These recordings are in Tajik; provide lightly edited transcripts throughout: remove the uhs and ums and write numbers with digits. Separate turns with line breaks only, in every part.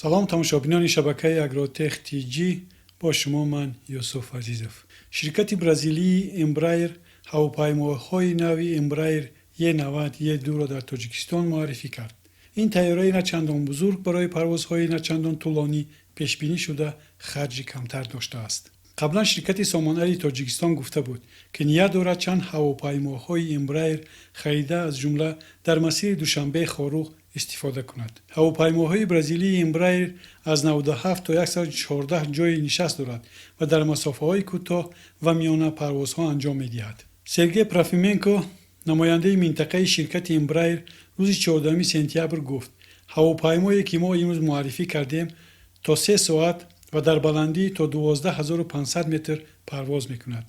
Салом, тамошобинони шабакаи Агротех Тҷ, бо шумо ман, Юсуф Азизов. Ширкати бразилии Эмбраер ҳавопаймоҳои нави Эмбраер Е90 Е2-ро дар Тоҷикистон муаррифӣ кард. Ин тайёраи на чандон бузург барои парвозҳои на чандон тӯлонӣ пешбинӣ шуда, харҷи камтар доштааст. Қаблан ширкати Сомонари Тоҷикистон гуфта буд, ки ният дорад чанд ҳавопаймоҳои Эмбраер харида, аз ҷумла дар масири Душанбе Хоруғ истифода кунад. Ҳавопаймоҳои бразилии Эмбраер аз 97 то 114 ҷойи нишаст дорад ва дар масофаҳои кӯтоҳ ва миёна парвозҳо анҷом медиҳад. Сергей Профименко, намояндаи минтақаи ширкати Эмбраер, рӯзи 14 сентябр гуфт: «Ҳавопаймое, ки мо имрӯз муаррифӣ кардем, то 3 соат ва дар баландӣ то 12 500 метр парвоз мекунад».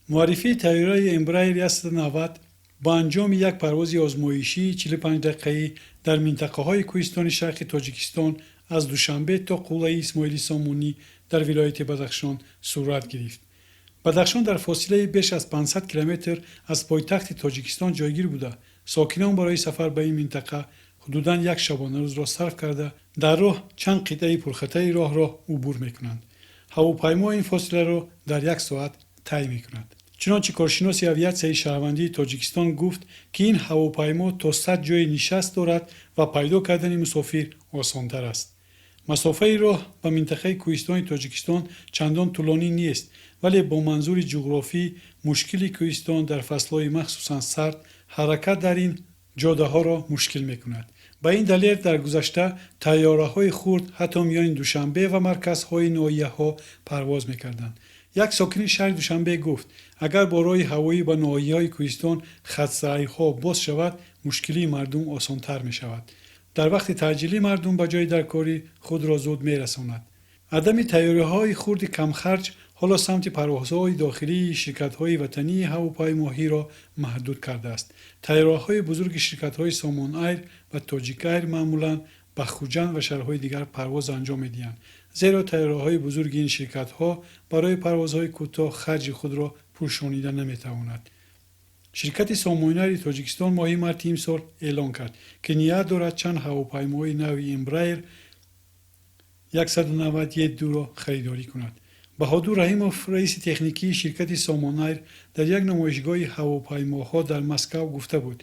Муаррифии тайёраи Эмбраер 190 ба анҷоми як парвози озмоишии 45 дақиқаӣ дар минтақаҳои кӯҳистони шарқи Тоҷикистон, аз Душанбе то Қуллаи Исмоили Сомонӣ дар вилояти Бадахшон сурат гирифт. Бадахшон дар фосилаи беш аз 500 километр аз пойтахти Тоҷикистон ҷойгир буда, сокинон барои сафар ба ин минтақа ҳудудан як шабонарӯзро сарф карда, дар роҳ чанд қитъаи пурхатари роҳро убур мекунанд. Ҳавопаймо ин фосиларо дар як соат тай мекунад. Чунончи коршиноси авиатсияи шаҳрвандии Тоҷикистон гуфт, ки ин ҳавопаймо то 100 ҷойи нишаст дорад ва пайдо кардани мусофир осонтар аст. Масофаи роҳ ба минтақаи кӯҳистони Тоҷикистон чандон тӯлонӣ нест, вале бо манзури ҷуғрофӣ мушкили кӯҳистон дар фаслҳои махсусан сард ҳаракат дар ин ҷодаҳоро мушкил мекунад. Ба ин далел дар гузашта тайёраҳои хурд ҳатто миёни Душанбе ва марказҳои ноҳияҳо парвоз мекарданд. Як сокини шаҳри Душанбе гуфт, агар бо роҳи ҳавоӣ ба ноҳияҳои кӯҳистон хатсайрҳо боз шавад, мушкилии мардум осонтар мешавад. Дар вақти таъҷилӣ мардум ба ҷои даркорӣ худро зуд мерасонад. Адами тайёраҳои хурди камхарҷ ҳоло самти парвозҳои дохилии ширкатҳои ватании ҳавопаймоиро маҳдуд кардааст. Тайёраҳои бузурги ширкатҳои Сомон Айр ва Тоҷик Айр маъмулан ба Хуҷанд ва шаҳрҳои дигар парвоз анҷом медиҳанд, зеро тайёраҳои бузурги ин ширкатҳо барои парвозҳои кӯтоҳ харҷи худро пӯшонида наметавонад. Ширкати Сомонайри Тоҷикистон моҳи марти имсол эълон кард, ки ният дорад чанд ҳавопаймои нави Эмбраер 190 Е2-ро харидорӣ кунад. Баҳодур Раҳимов, раиси техникии ширкати Сомонайр, дар як намоишгоҳи ҳавопаймоҳо дар Москав гуфта буд,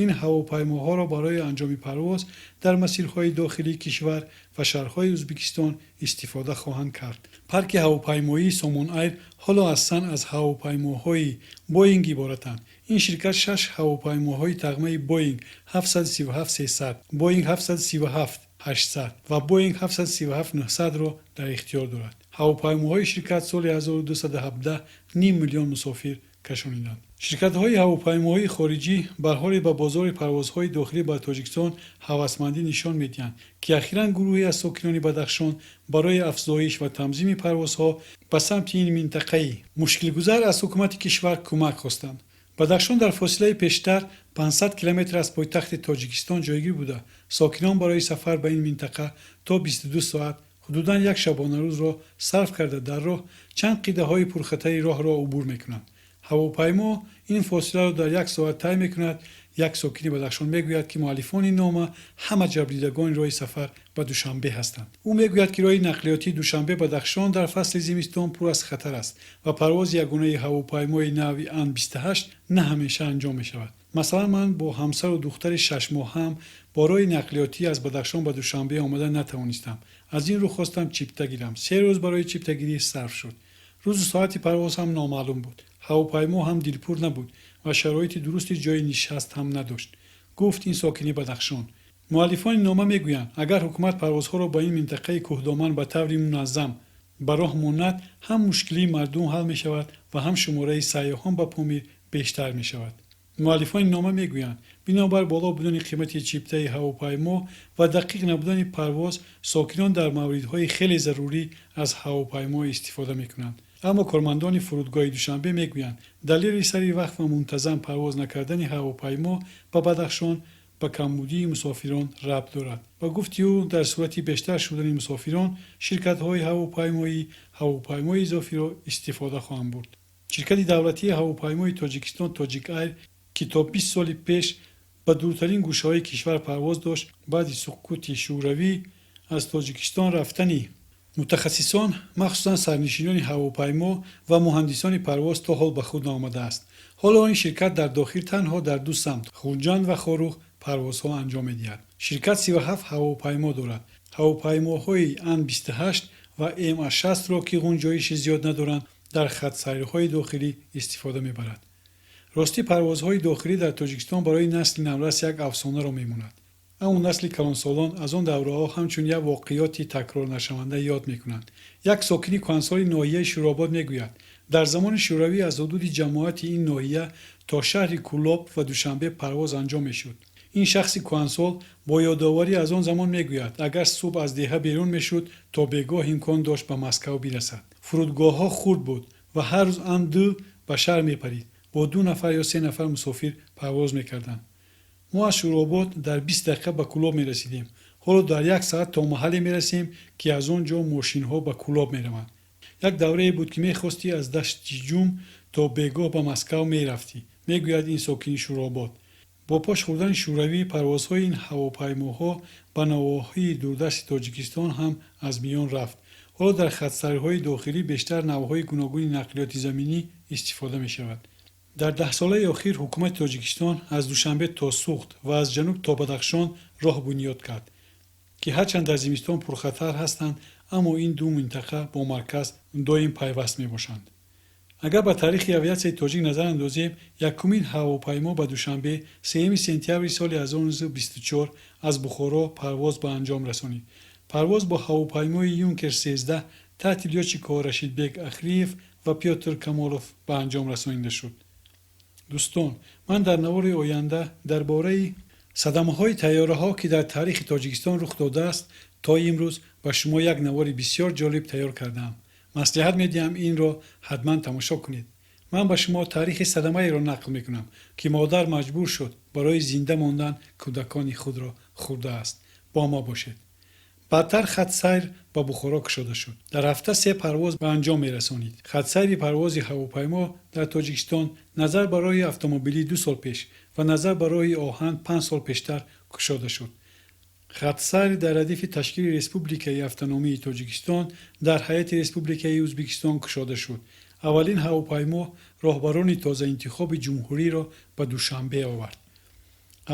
ин ҳавопаймоҳоро барои анҷоми парвоз дар масирҳои дохилии кишвар ва шаҳрҳои Ӯзбекистон истифода хоҳанд кард. Парки ҳавопаймоии Сомон Айр ҳоло аслан аз ҳавопаймоҳои Боинг иборатанд. Ин ширкат шаш ҳавопаймоҳои тағмаи Боинг 737-300, Боинг 737-800 ва Боинг 737-900-ро дар ихтиёр дорад. Ҳавопаймоҳои ширкат соли 1217 ним миллион мусофир кашониданд. Ширкатҳои ҳавопаймоии хориҷӣ барҳоле ба бозори парвозҳои дохилӣ ба Тоҷикистон ҳавасмандӣ нишон медиҳанд, ки ахиран гурӯҳе аз сокинони Бадахшон барои афзоиш ва танзими парвозҳо ба самти ин минтақаи мушкилгузар аз ҳукумати кишвар кӯмак хостанд. Бадахшон дар фосилаи бештар 500 километр аз пойтахти Тоҷикистон ҷойгир буда, сокинон барои сафар ба ин минтақа то 22 соат, ҳудудан як шабонарӯзро сарф карда, дар роҳ чанд қитъаҳои пурхатари роҳро убур мекунанд. Ҳавопаймо ин фосиларо дар як соат тай мекунад. Як сокини Бадахшон мегӯяд, ки муаллифони нома ҳама ҷабрдидагони роҳи сафар ба Душанбе ҳастанд. Ӯ мегӯяд, ки роҳи нақлиётии Душанбе Бадахшон дар фасли зимистон пур аз хатар аст ва парвози ягонаи ҳавопаймои нави Ан 28 на ҳамеша анҷом мешавад. Масалан, ман бо ҳамсару духтари 6-моҳаам бо роҳи нақлиётӣ аз Бадахшон ба Душанбе омада натавонистам. Аз ин рӯ хостам чипта гирам. 3 рӯз барои чиптагирӣ сарф шуд. Рӯзу соати парвоз ҳам номаълум буд. Ҳавопаймо ҳам дилпур набуд ва шароити дурусти ҷойи нишаст ҳам надошт, гуфт ин сокини Бадахшон. Муаллифони нома мегӯянд, агар ҳукумат парвозҳоро ба ин минтақаи кӯҳдоман ба таври муназзам ба роҳ монад, ҳам мушкилии мардум ҳал мешавад ва ҳам шумораи сайёҳон ба Помир бештар мешавад. Муаллифони нома мегӯянд, бинобар боло будани қимати чиптаи ҳавопаймо ва дақиқ набудани парвоз, сокинон дар мавридҳои хеле зарурӣ аз ҳавопаймо истифода мекунанд. Аммо кормандони фурудгоҳи Душанбе мегӯянд, далели сари вақт ва мунтазам парвоз накардани ҳавопаймо ба Бадахшон ба камбудии мусофирон рабт дорад. Ба гуфти ӯ, дар сурати бештар шудани мусофирон ширкатҳои ҳавопаймоӣ ҳавопаймои изофиро истифода хоҳанд бурд. Ширкати давлатии ҳавопаймои Тоҷикистон, Тоҷик Айр, ки то 20 соли пеш ба дуртарин гӯшаҳои кишвар парвоз дошт, баъди суқути Шӯравӣ Аз Тоҷикистон рафтани мутахассисон, махсусан сарнишинони ҳавопаймо ва муҳандисони парвоз, то ҳол ба худ наомадааст. Ҳоло ин ширкат дар дохил танҳо дар ду самт, Хуҷанд ва Хоруғ, парвозҳо анҷом медиҳад. Ширкат 37 ҳавопаймо дорад. Ҳавопаймоҳои Ан-28 ва Ма-60-ро, ки ғунҷоиши зиёд надоранд, дар хатсайрҳои дохилӣ истифода мебарад. Ростӣ, парвозҳои дохилӣ дар Тоҷикистон барои насли наврас як афсонаро мемонад, аммо насли калонсолон аз он давраҳо ҳамчун як воқеоти такрорнашаванда ёд мекунанд. Як сокини кӯҳансоли ноҳияи Шӯробод мегӯяд, дар замони Шӯравӣ аз ҳудуди ҷамоати ин ноҳия то шаҳри Кӯлоб ва Душанбе парвоз анҷом мешуд. Ин шахси кӯҳансол бо ёдоварӣ аз он замон мегӯяд, агар субҳ аз деҳа берун мешуд, то бегоҳ имкон дошт ба Москав бирасад. Фурудгоҳҳо хурд буд ва ҳар рӯз Ан-2 ба шаҳр мепарид. Бо ду нафар ё се нафар мусофир парвоз мекарданд. Мо аз Шӯробод дар 20 дақиқа ба Кӯлоб мерасидем. Ҳоло дар як саат то маҳалле мерасем, ки аз он ҷо мошинҳо ба Кӯлоб мераванд. Як даврае буд, ки мехостӣ, аз Даштиҷум то бегоҳ ба Москав мерафтӣ, мегӯяд ин сокини Шӯробод. Бо пош хӯрдани Шӯравӣ парвозҳои ин ҳавопаймоҳо ба навоҳии дурдасти Тоҷикистон ҳам аз миён рафт. Ҳоло дар хатсайрҳои дохилӣ бештар навъҳои гуногуни нақлиёти заминӣ истифода мешавад. Дар даҳсолаи охир ҳукумати Тоҷикистон аз Душанбе то Суғд ва аз ҷануб то Бадахшон роҳ бунёд кард, ки ҳарчанд дар зимистон пурхатар ҳастанд, аммо ин ду минтақа бо марказ доим пайваст мебошанд. Агар ба таърихи авиатсияи тоҷик назар андозем, якумин ҳавопаймо ба Душанбе 3 сентябри соли 1924 аз Бухоро парвоз ба анҷом расонид. Парвоз бо ҳавопаймои Юнкер 13 таҳти лётчикҳо Рашидбек Ахриев ва Пётр Камолов ба анҷом расонида шуд. Дӯстон, ман дар навори оянда дар бораи садамаҳои тайёраҳо, ки дар таърихи Тоҷикистон рух додааст то имрӯз, ба шумо як навори бисёр ҷолиб тайёр кардаам. Маслиҳат медиҳам, инро ҳатман тамошо кунед. Ман ба шумо таърихи садамаеро нақл мекунам, ки модар маҷбур шуд барои зинда мондан кӯдакони худро хӯрдааст. Бо мо бошед. Баъдтар хатсайр ба Бухоро кушода шуд. Дар ҳафта се парвоз ба анҷом мерасонид. Хатсайри парвози ҳавопаймо дар Тоҷикистон назар ба роҳи автомобилӣ 2 сол пеш ва назар ба роҳи оҳан 5 сол пештар кушода шуд. Хатсайр дар радифи ташкили Республикаи Автономии Тоҷикистон дар ҳайати Республикаи Ӯзбекистон кушода шуд. Аввалин ҳавопаймо роҳбарони тозаинтихоби ҷумҳуриро ба Душанбе овард.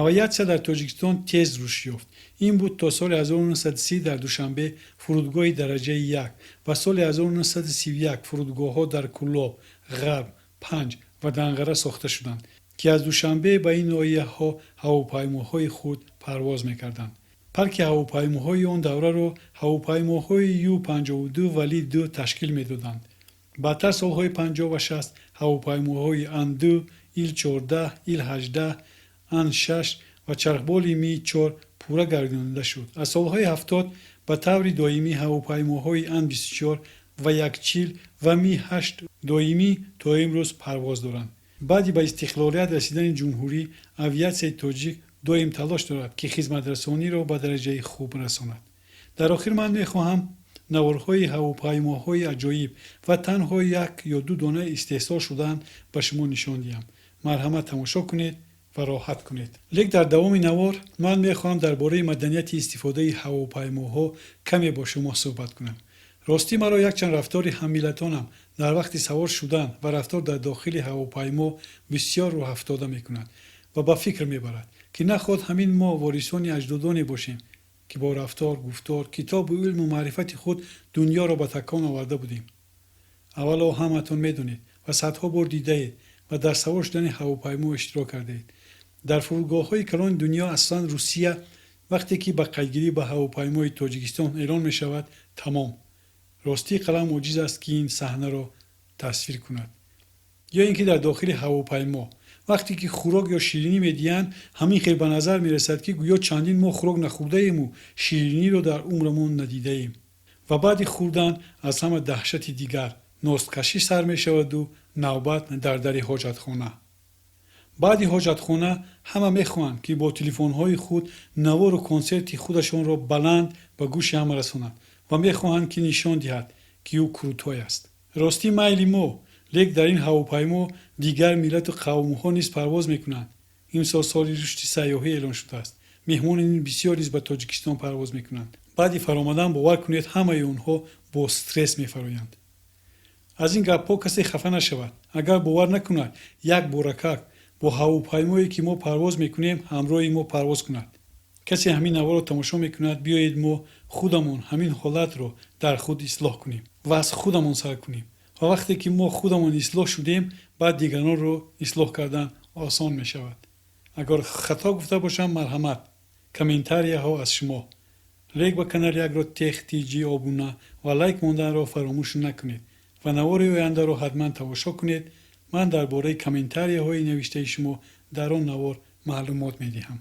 Авиатсия дар Тоҷикистон тез рушд ёфт. Ин буд, то соли 1930 дар Душанбе фурудгоҳи дараҷаи як ва соли 1931 фурудгоҳҳо дар Кӯлоб, Ғарм, Панҷ ва Данғара сохта шуданд, ки аз Душанбе ба ин ноҳияҳо ҳавопаймоҳои худ парвоз мекарданд. Парки ҳавопаймоҳои он давраро ҳавопаймоҳои Ю-52 ва Ли-2 ташкил медоданд. Баъдтар, солҳои 50 ва 60, ҳавопаймоҳои Ан-2, Ил-14, Ил-18, Ан-6 ва чархболи Ми-4 пурра гардонида шуд. Аз солҳои 70 ба таври доимӣ ҳавопаймоҳои Ан-24 ва Як-40 ва Ми-8 доимӣ то имрӯз парвоз доранд. Баъди ба истиқлолият расидани ҷумҳурӣ авиатсияи тоҷик доим талош дорад, ки хизматрасониро ба дараҷаи хуб расонад. Дар охир ман мехоҳам наворҳои ҳавопаймоҳои аҷоиб ва танҳо як ё ду дона истеҳсол шудаанд ба шумо нишон диҳам. Марҳамат, тамошо кунед ва роҳат кунед. Лек дар давоми навор ман мехоҳам дар бораи маданияти истифодаи ҳавопаймоҳо каме бо шумо суҳбат кунам. Ростӣ, маро якчанд рафтори ҳаммиллатонам дар вақти савор шудан ва рафтор дар дохили ҳавопаймо бисёр рӯҳафтода мекунад ва ба фикр мебарад, ки наход ҳамин мо ворисони аҷдодоне бошем, ки бо рафтор, гуфтор, китобу илму маърифати худ дунёро ба такон оварда будем. Аввало, ҳаматон медонед ва садҳо бор дидаед ва дар савор шудани ҳавопаймо иштирок кардаед. Дар фурудгоҳҳои калони дунё, асосан Русия, вақте ки ба қайдгирӣ ба ҳавопаймои Тоҷикистон эълон мешавад, тамом. Ростӣ, қалам оҷиз аст, ки ин саҳнаро тасвир кунад. Ё ин ки дар дохили ҳавопаймо вақте ки хӯрок ё ширинӣ медиҳанд, ҳамин хел ба назар мерасад, ки гӯё чандин моҳ хӯрок нахӯрдаему шириниро дар умрамон надидаем. Ва баъди хӯрдан аз ҳама даҳшати дигар носткашӣ сар мешаваду навбат дар дари ҳоҷатхона. Баъди ҳоҷатхона ҳама мехоҳанд, ки бо телефонҳои худ навору консерти худашонро баланд ба гӯши ҳама расонанд ва мехоҳанд, ки нишон диҳад, ки ӯ крутой аст. Ростӣ, майли мо, лек дар ин ҳавопаймо дигар миллату қавмҳо низ парвоз мекунанд. Имсол соли рушди сайёҳӣ эълон шудааст. Меҳмонони бисёр низ ба Тоҷикистон парвоз мекунанд. Баъди фаромадан, бовар кунед, ҳамаи онҳо бо стресс мефароянд. Аз ин гапҳо касе хафа нашавад. Агар бовар накунад, як боракак бо ҳавопаймое, ки мо парвоз мекунем, ҳамроҳи мо парвоз кунад. Касе ҳамин наворро тамошо мекунад, биёед, мо худамон ҳамин ҳолатро дар худ ислоҳ кунем ва аз худамон сар кунем. Ва вақте ки мо худамон ислоҳ шудем, баъд дигаронро ислоҳ кардан осон мешавад. Агар хато гуфта бошам, марҳамат, комментарияҳо аз шумо. Лек ба канали Агротех Тҷи обуна ва лайк монданро фаромӯш накунед ва навори ояндаро ҳатман тамошо кунед. Ман дар бораи комментарияҳои навиштаи шумо дар он навор маълумот медиҳам.